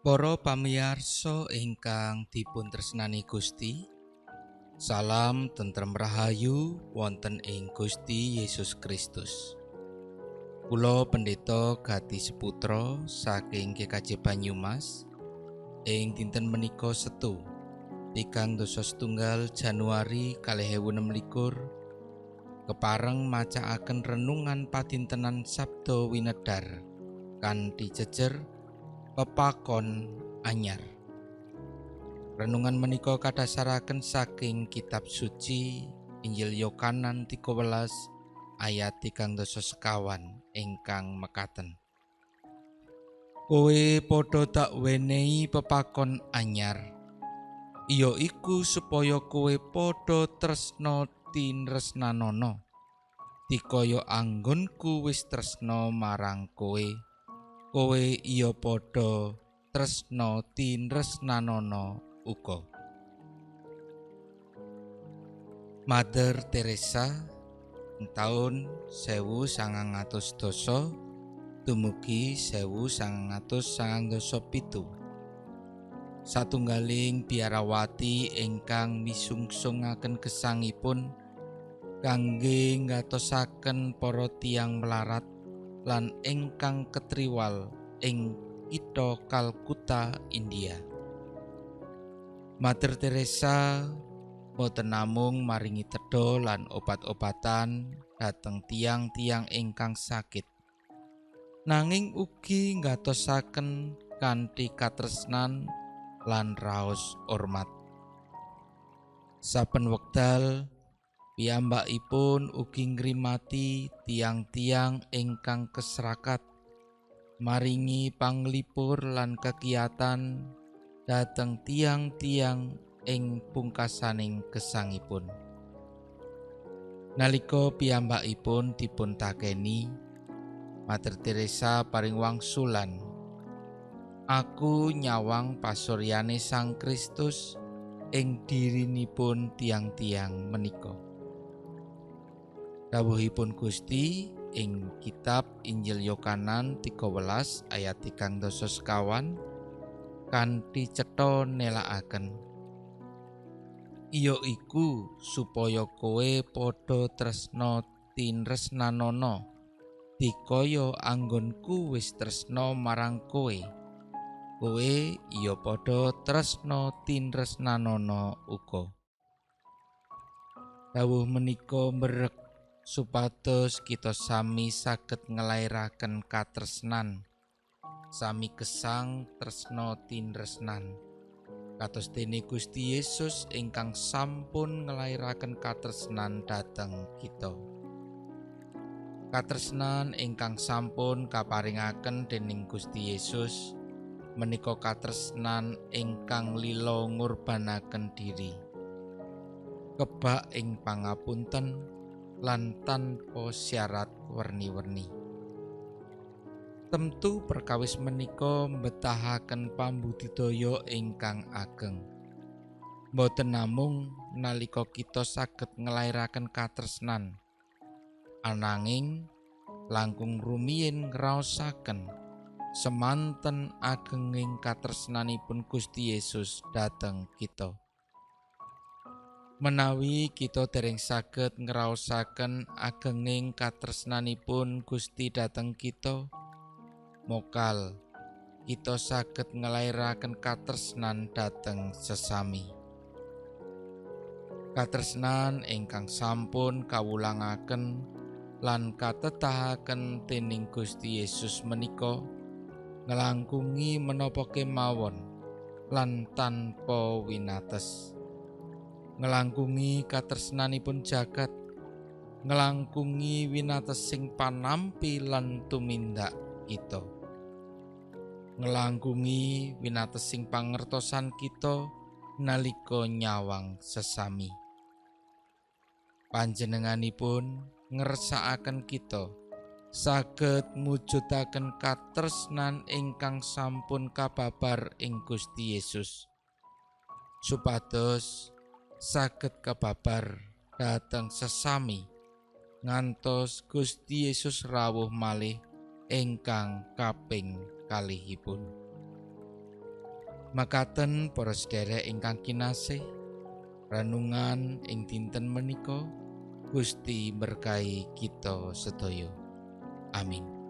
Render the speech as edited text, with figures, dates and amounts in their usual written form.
Para pamiyarsa ingkang dipun tresnani Gusti, salam tentrem rahayu wonten ing Gusti Yesus Kristus. Kula Pendeta Gati Seputra saking GKJ Banyumas ing dinten menika Setu 31 Januari 2026 kepareng macaaken renungan padintenan Sabda Winedhar kanthi jejer Pepakon Anyar. Renungan menika kadhasaraken saking kitab suci Injil Yohanan 13 ayat 34 ingkang mekaten. Kowe padha tak wenehi pepakon anyar, iya iku supaya kowe padha tresna tinresnanana, dikaya anggonku wis tresna marang kowe. Kowe iya padha tresna tinresnanana uga. Mother Teresa taun 1910 dumugi 1997. Satunggaling biarawati ingkang misungsungaken gesangipun kangge nggatosaken para tiyang melarat lan ingkang ketriwal ing kitha Kalkuta, India. Mother Teresa boten namung maringi tedha lan obat-obatan dhateng tiyang-tiyang ingkang sakit, nanging ugi nggatosaken kanthi katresnan lan raos hormat. Saben wekdal piyambakipun ugi ngrimati tiyang-tiyang ingkang kesrakat, maringi panglipur lan kegiatan dhateng tiyang-tiyang ing pungkasaning gesangipun. Nalika piyambakipun dipun takeni, Mother Teresa paring wangsulan, "Aku nyawang pasuryane Sang Kristus ing dirinipun tiyang-tiyang menika." Dawuhipun Gusti ing kitab Injil Yohanan 13 ayat 34 kanthi cetha nelakaken, iya iku supaya kowe padha tresna tinresnanana, dikaya anggonku wis tresna marang kowe, kowe iya padha tresna tinresnanana uga. Dawuh menika mberek supados kita sami saged nglairaken katresnan, sami gesang tresna tinresnan, kados dene Gusti Yesus ingkang sampun nglairaken katresnan dhateng kita. Katresnan ingkang sampun kaparingaken dening Gusti Yesus menika katresnan ingkang lila ngurbanaken diri, kebak ing pangapunten lan tanpa syarat werni-werni. Temtu perkawis menika mbetahaken pambudidaya ingkang ageng. Mboten namung nalika kita saged nglairaken katresnan, ananging langkung rumiyin ngraosaken semanten agenging katresnanipun Gusti Yesus dhateng kita. Menawi kita dereng saged ngraosaken agenging katresnanipun Gusti dhateng kita, mokal kita saged nglairaken katresnan dhateng sesami. Katresnan ingkang sampun kawulangaken lan katetahaken dening Gusti Yesus menika nglangkungi menapa kemawon lan tanpa winates. Ngelangkungi katresnanipun jagat, ngelangkungi winatesing panampi lan tumindak kita, ngelangkungi winatesing pangertosan kita nalika nyawang sesami. Panjenenganipun ngersakaken kita saged mujudaken katresnan ingkang sampun kababar ing Gusti Yesus, supados saged kababar dhateng sesami ngantos Gusti Yesus rawuh malih ingkang kaping kalihipun. Makaten para sedherek ingkang kinasih, renungan ing dinten menika Gusti berkahi kita sedaya. Amin.